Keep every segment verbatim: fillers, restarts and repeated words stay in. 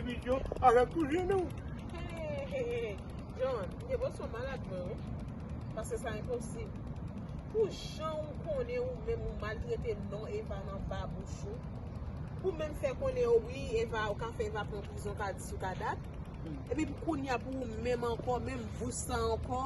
Televizyon avèk kouzin ou. Hey, hey, hey, hey. John, m te panse w malad mwen, wi. Paske sa enposib. Pou jan ou konnen ou menm ou maltrete non Eva nan ba bouch ou. Pou menm fè konnen wi, Eva, ou ka fè Eva pran prizon ka di sou ka dat. Epi pou kounye a pou ou menm ankò, menm bouch sa ankò,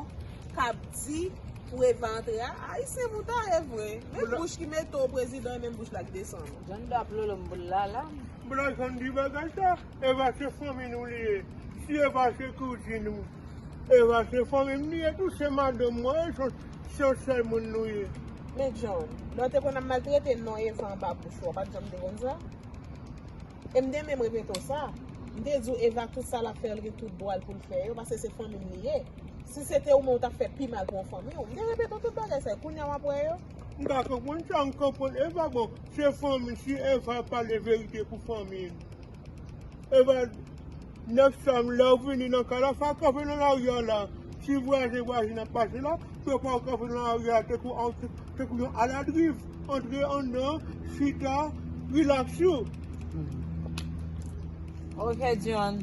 k ap di pou Eva antre a. Ayisyen mouta e vre. Menm bouch ki mete w prezidan, e menm bouch la ki desann ou. John dap lolo m boul la la. Blan John di bagay sa. Eva se fanmi nou li ye. Si Eva se kouzin nou, Eva se fanmi m li ye tou, se madanm mwen, se yon sèl moun nou ye. Men John, lè w te konn ap maltrete non Eva anba bouch ou, w pa t janm te konn sa? E m te menm repete w sa. M te di w Eva tout sa l ap fè yo, l gen tout dwa l pou l fè yo, paske se fanmi m li ye. Si se te ou menm, ou t ap fè pi mal pou yon fanmi w. M te repete w tout bagay sa yo, kounye a w ap wè yo. M ka konprann sa, m konprann Eva, bon, se fanmi, si Eva pale verite pou fanmi l. Eva, nèg sa m lè w vini nan kay la, fè w kanpe nan lari a la. Si vwazen vwazin ap pase la, fè w pa w kanpe nan lari a, te kou, te kou yon aladriv, antre anndan, chita, rilaks ou. Ok, John.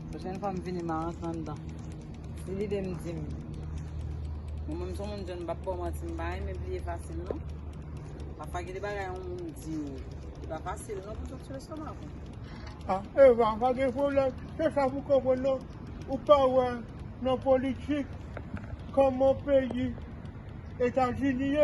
Pwochèn fwa m vini, m a rantre anndan. Si lide m di m. Mwen menm, se yon moun John, m p ap ba w manti, m pa renmen bliye fasil, non. Pafwa, gen de bagay yon moun di w, li pa fasil, non, pou soti lestomak ou. Ah, Eva, pa gen pwoblèm. Se sa pou konprann, non. Ou pa wè nan politik, kòman peyi Etazini ye.